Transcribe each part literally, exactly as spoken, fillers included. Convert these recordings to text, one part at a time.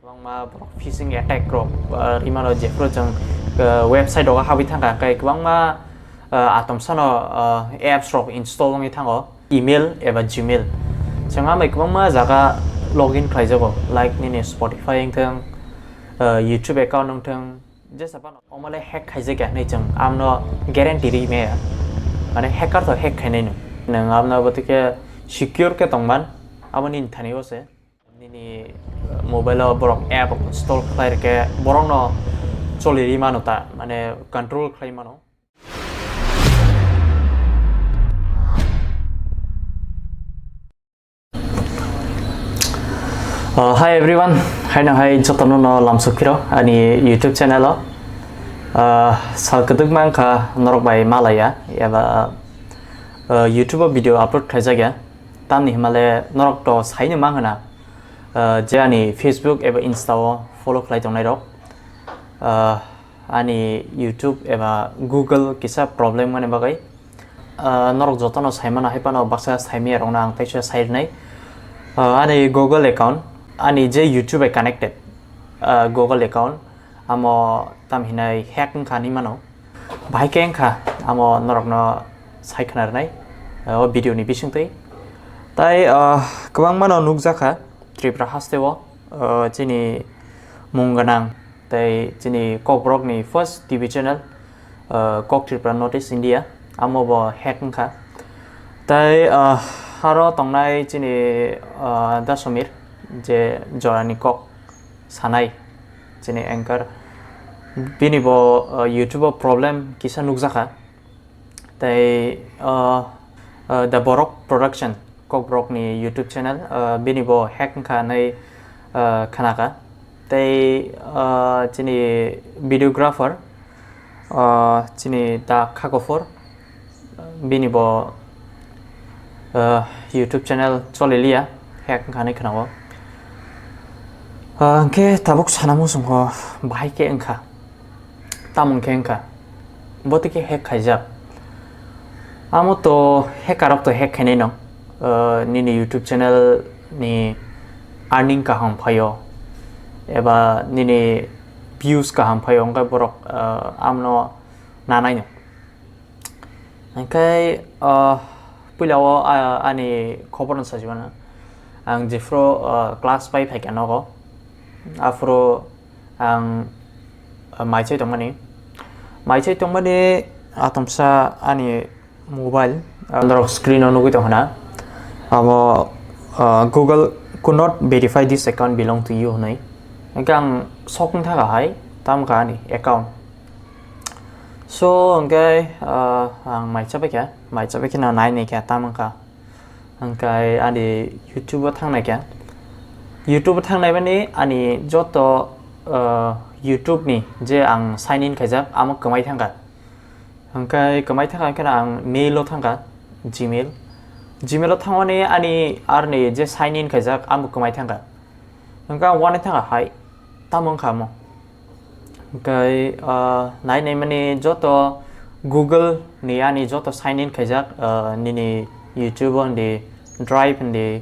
Kwbangma borok phishing attack rok, ah, rimano jephru chwng, ah, website rogo habwi thangkha, tei kwbangma, ah, atomsano, ah, apps rok install wngwi thango, email eba Gmail. Chwng amai kwbangma jaga login khlaijago, like nini Spotify wngthang, ah, YouTube account wngthang, jesa phano omole hack khaijak ya hinwi chwng amno guarantee ri maya, mane hacker to hack khainai no. Nwng amno botike secure khe tongman, abo nini thani o se. Nini, uh, mobile o borok app install khlai rwkhe borokno choli ri mano ta, mane control khlai mano. Uh, hi everyone, haino hai jotono no lamsok phiro ani YouTube channel o. Uh, sal kwdwkma wngkha norok bai malaya eba, uh, YouTube o video upload khlaijak ya. Tamni himale norok to saino mang hwna, uh, je ani Facebook eba Insta o follow khlai tongnai rok, uh, ani YouTube eba Google kisa problem mani bagwi, uh, norok jotono saimano hai phano baksa saimaya rokno ang teisa sai rwnai. Uh, ani Google account, ani je YouTube bai connected, uh, Google account, amo tam hinai hack wngkha hinwi mano. Bahai khe wngkha, amo norokno sai khna rwnai, o video ni bisingtwi. Tai, ah, kwbangmano nukjakha Tripura hasteo, ah, chini mung gwnang tei chini Kokborokni first T V channel, ah, Kok Tripura North East India, amo bo hack wngkha. Tai, ah, aro tongnai chini, ah, Dasomir, je jorani kok sanai, chini anchor, bini bo, uh, YouTube o problem kisa nukjakha. Tei, uh, uh, The Borok Production, Kokborok ni YouTube channel, uh, bini bo hack wngkha hinwi, uh, khnakha. Tei, uh, chini videographer, uh, chini Da Khakofor, bini bo, uh, YouTube channel choli liya, hack wngkha hinwi khwnao. Uh, hwnkhe tabuk sana muchungkho bahai khe wngkha, tamo hwnkhe wngkha, bo twi khe hack khaijak. Amo to hacker rok to hack khainai no, uh, nini YouTube channel ni earning kaham phaio, eba nini views kaham phaio, hwnkhe borok, uh, amno nanai no. Hwnkhe, ah, puila o, ah, ani khobor no sajimano. Ang jephru, ah, class five phaikha nogo. Aphuru ang, ah, maichai tongmani. Maichai tongmani atomsa ani mobile, ah, norok screen o nugui tongkha na. Abo, ah, Google could not verify this account belong to you hinwi. Hwnkhe ang sok wngtha kahai, tamkha ani account. So, hwnkhe, ah, ang mai chabai kha, mai chabai kheno nai nai kha, tamo wngkha. Hwnkhe ani YouTube o thangnai kha. YouTube o thangnai mani ani joto, ah, YouTube ni je ang sign in khaijak, amo kwmai thangkha. Hwnkhe kwmai thangkha, hwnkhe ang mail o thangkha, Gmail. Gmail o thangmani ani arni je sign in khaijak, amo kwmai thangkha. Hwnkhe ang uanai thangkha hai, tamo wngkha omo. Hwnkhe, ah, nai nai mani joto Google ni ani joto sign in khaijak, ah, nini YouTube o hindi, Drive hindi,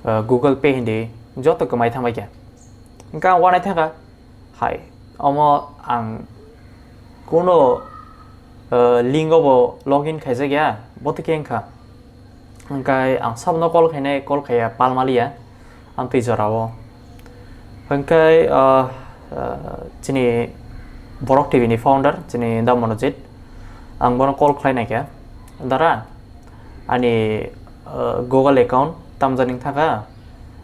ah, Google Pay hindi, joto kwmai thangbai kha. Hwnkhe ang uanai thangkha hai, omo ang kuno, ah, link o bo login khaijak ya, bo twi khe wngkha. Hwnkhe ang sabno call khainai, call khaiya palmaliya, amtwi jorao. Hwnkhe, ah, ah, chini Borok T V ni founder, chini Da Monojit, ang bono call khlai naikha, "Dara, ani, ah, Google account tamjani thangkha,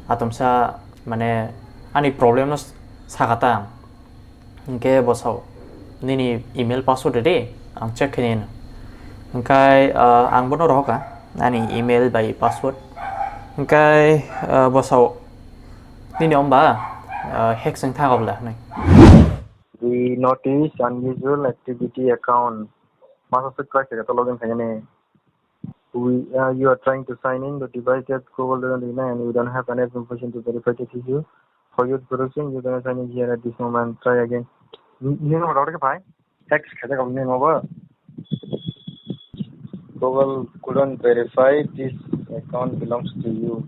atomsa, mane, ani problem no sakha ta." Hwnkhe bo sao, "Nini email password redi, ang check khainai." Hwnkhe, ah, ang bono rohorkha ani email bai password. Hwnkhe, ah, bo sao, "Nini omba, ah, hack swng thango bwla?" hinwi. The notice unusual activity account. Masa swk kwrwi khe to login khainani. We, uh, you are trying to sign in the device that Google doesn't deny and we don't have enough information to verify this issue. For your protection, you cannot sign in here at this moment. Try again. Nini number order ke bhai? Text khede kabo nini number. Google couldn't verify this account belongs to you.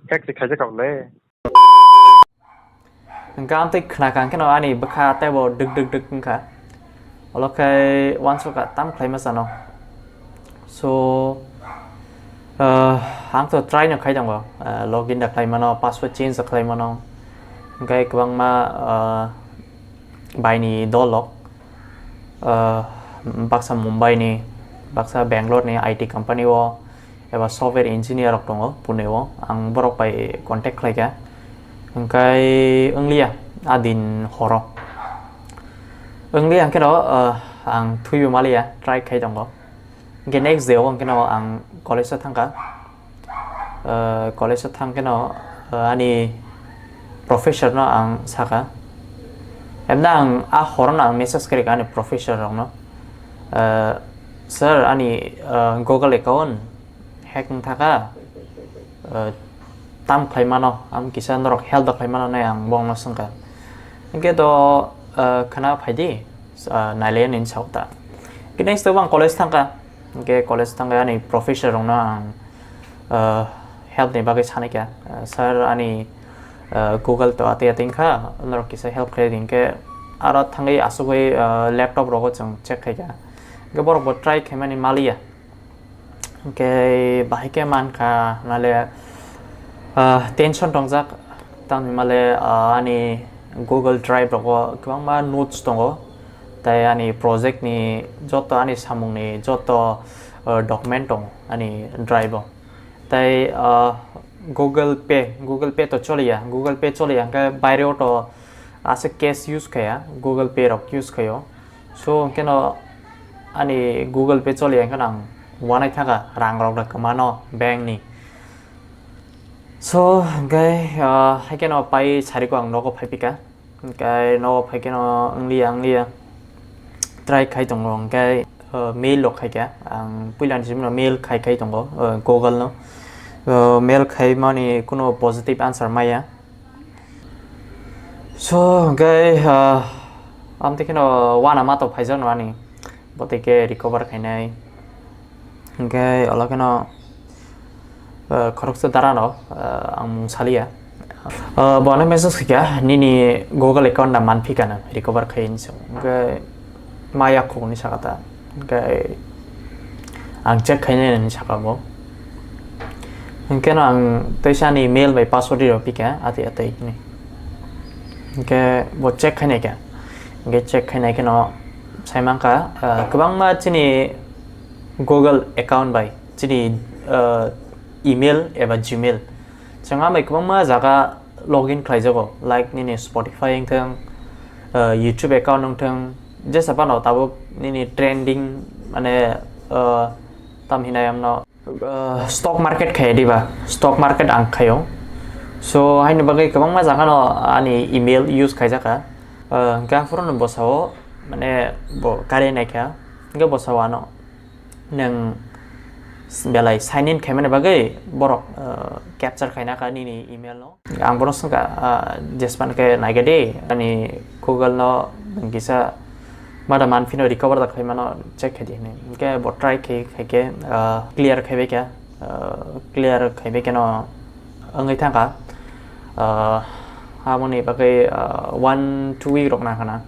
Text khede kabo le. Hwnkhe amtwi khna kha hwnkhe no ani bwkha teibo dwk dwk dwk wngkha. Olo khe uansukha tam khlaima chano. So, uh, ang to try no khai tongo, uh, login da khlai mano, password change da khlai mano. Hwnkhe kwbangma, uh, baini dolok, uh, baksa Mumbai ni, baksa Bangalore ni I T company o, eba software engineer rok tongo Pune o, ang borok bai contact khlai kha. Hwnkhe wngliya, a din horo. Wngliya hwnkhe no, uh, ang thwibo maliya, try khai tongo. Hwnkhe next day o hwnkhe no ang college o thangkha. Uh, college o thangkhe no, uh, ani professor no ang sakha. Emda ang a horo no ang message khaikha ani professor rok no. Uh, "Sir, ani, uh, Google account hack wng thaka, uh, tam khlai mano, ang kisa norok help da khlai mano," hinwi ang bongno swngkha. Hwnkhe to, uh, khna phaidi, uh, nailai nini saota. Hwnkhe next day o ang college thangkha. Hwnkhe college thangkha ani professor rokno ang, uh, help ni bagwi sanaikha. Uh, "Sir, ani, uh, Google to atwi atwi wngkha, norok kisa help khlai di," hinkhe aro thangwi asugwi, uh, laptop rogo chwng check khaikha. Hwnkhe borok bo try khaimani maliya. Hwnkhe bahai khe mankha, male, ah, tension tongjak, tamni male, ah, ani Google Drive rogo kwbangma notes tongo, tei ani project ni joto, ani samung ni joto, ah, document tongo ani Drive o. Tei, ah, Google Pay, Google Pay to choliya, Google Pay choliya, hwnkhe baire o to aswk cash use khaya, Google Pay rok use khaio. So, hwnkhe no ani Google Pay choliya hwnkhe no ang uanai thangkha, rang rok da kwmano bank ni. So, hwnkhe, ah, haikhe no pai sariko ang nogo phaipikha. Hwnkhe nogo phaikhe no wngliya, wngliya. Try khai tongo, hwnkhe, ah, mail rok khaikha. Ang puila ni simi no mail khai khai tongo, ah, Google no. Ah, mail khaimani kuno positive answer maya. So, hwnkhe, ah, amtwi kheno uanama to phaijakno ani, botwi khe recover khainai. Hwnkhe, olo kheno, ah, khoroksa dara no, ah, ang mung saliya. Ah, bo ano message khaikha, "Nini Google account da manphi kana, recover khai," hinwi swngo. Hwnkhe, ma yakhuk hinwi sakha ta. Hwnkhe ang check khainai hinwi sakha bo. Hwnkhe no ang teisa ani mail bai password rw pika atwi atwi hinwi. Hwnkhe bo check khainai kha. Hwnkhe check khainai kheno sai mankha, ah, kwbangma chini Google account bai chini, ah, email eba Gmail. Chwng amai kwbangma jaga login khlaijago, like nini Spotify wngthang, uh, YouTube account wngthang, jesa phano tabuk nini trending, mane, uh, tam hinai amno, uh, stock market khai diba, stock market ang khaio. So, haini bagwi kwbangma jagano ani email use khaijakha. Uh, hwnkhe aphuru no bosao, mane, bo kari naikha, hwnkhe bosao ano nwng belai sign in khaimani bagwi borok, uh, capture khaina kha nini email no. Ang bono swngkha, uh, jespan khe naikha di, ani Google no nwng kisa mada manphino recover da khaimano check khaidi hinwi. Hwnkhe bo try khai, khai khe, uh, clear khaibai kha, uh, clear khaibai kheno wngwi thangkha. Uh, aboni bagwi, uh, one two week rok nangkha na.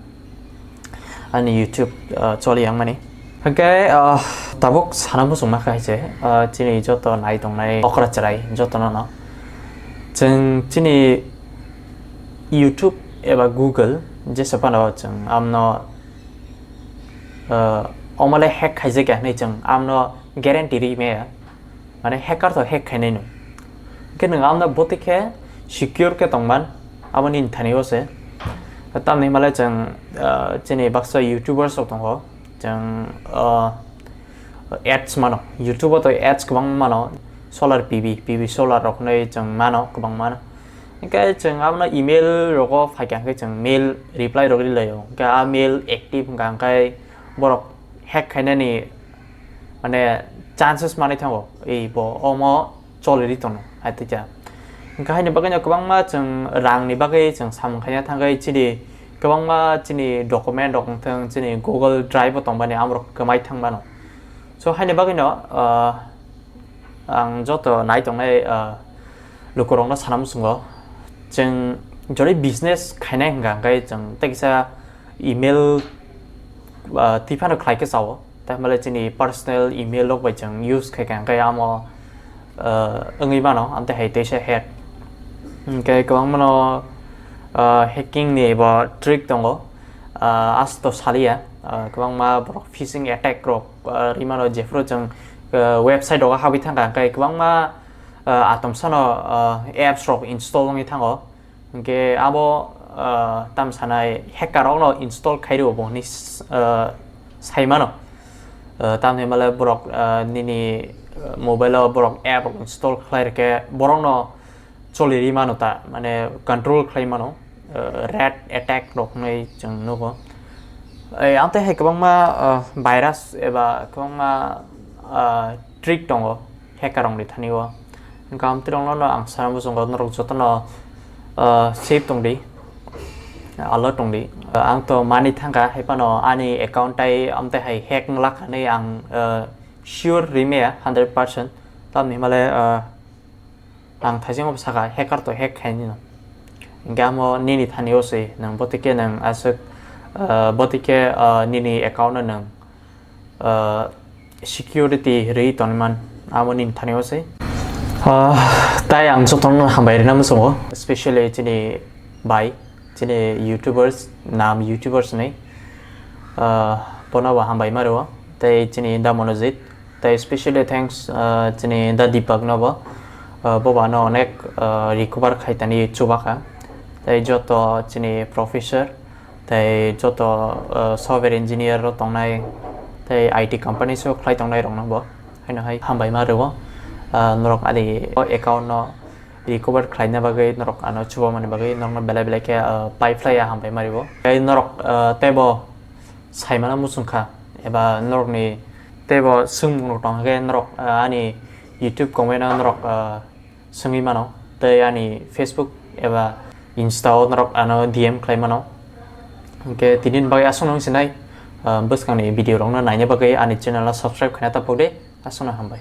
Ani YouTube, ah, choli yang mani. Hwnkhe, ah, tabuk sana muchungma kha hai se, ah, chini joto nai tongnai okra chwrai jotono no. Chwng chini YouTube eba Google jesa phano chwng amno, ah, omale hack khaijak ya hinwi chwng amno guarantee ri maya. Mane hacker to hack khainai no. Hwnkhe nwng amno bwtwi khe secure khe tongman, abo nini thani o se. Tamni hwnmale chwng, ah, chini baksa YouTubers rok tongo. Chwng, ah, ads mano. YouTube o to ads kwbang mano. Solar P V, P V solar rok hinwi chwng mano kwbang mano. Hwnkhe chwng abono email rogo phaikha hwnkhe chwng mail reply rok ri laio. Hwnkhe a mail active wngkha hwnkhe borok hack khainani mane chances manwi thango, ei bo omo choli ri tono, hai tei kha. Hwnkhe haini bagwino kwbangma chwng rangni bagwi chwng samung khaina thangwi chini kwbangma chini document rok wngthang, chini Google Drive o tongbani amorok kwmai thang mano. So haini bagwino, ah, ang joto nai tongnai, ah, lukurokno sana muchungo, chwng Jodi business khainai hwnkha hwnkhe chwng tei kisa email, ah, twi phano khlai khe chao. Tamale chini personal email rok bai chwng use khai kha hwnkhe amo, ah, wngwi mano, amtwi hai teisa hack. Hwnkhe kwbangmano, ah, hacking ni bo trick tongo. Ah, asto saliya, ah, kwbangma borok phishing attack rok, ah, rimano jephru chwng, ah, website rogo habwi thangkha hwnkhe kwbangma, ah, atomsano, ah, apps rok install wngwi thango. Hwnkhe abo, ah, tam sanai hacker rokno install khai rwo bo hwnwi s-, ah, sai mano. Ah, tamni hwnmale borok, ah, nini, ah, mobile o borok app rok install khlai rwkhe borokno choli ri mano ta, mane control khlai mano, ah, rat attack rok hwnwi chwng nugo. Ei, amtwi hai kwbangma, ah, virus eba kwbangma, ah, trick tongo hacker rokni thani o. Hwnkhe amtwi rokno ang sana muchungo norok jotono, ah, safe tongdi, alert tongdi. Ah, ang to mani thangkha, hai phano ani account tai amtwi hai hack wng lakha hinwi ang, ah, sure rimaya hundred percent. Tamni hwnmale, ah, ang thaisingo saka hacker to hack khainino. Hwnkhe amo nini thani o se nwng botike nwng aswk, ah, botike, ah, nini account no nwng, ah, security rwi tongman amo nini thani o se. Ah, tai ang jotono hambai rina muchungo, especially chini bai, chini YouTubers, nam YouTubers ni, ah, bono bo hambai ma rwo, tei chini da Monojit, tei specially thanks, ah, chini da Deepak no bo, ah, bo bo ano onek, ah, recover khai tani chubakha, tei joto chini professor, tei joto, ah, software engineer rok tongnai, tei I T company o khlai tongnai rok no bo, haino hai hambai ma rwo, ah, norok ani account no recover khlaina bagwi norok ano chubamani bagwi norokno belai belai khe, ah, pai phlai ya hambai ma rwo. Tei norok, ah, teibo saimano muchungkha eba norokni teibo swngmung rok tong hwnkhe norok, ah, ani YouTube comment o norok, ah, swngwi mano tei ani Facebook eba Insta o norok ano D M khlai mano. Hwnkhe tini ni bagwi aswkno wng sinai, ah, bwskangni video rokno naina bagwi ani channel o subscribe khaina ta pokdi, aswkno hambai.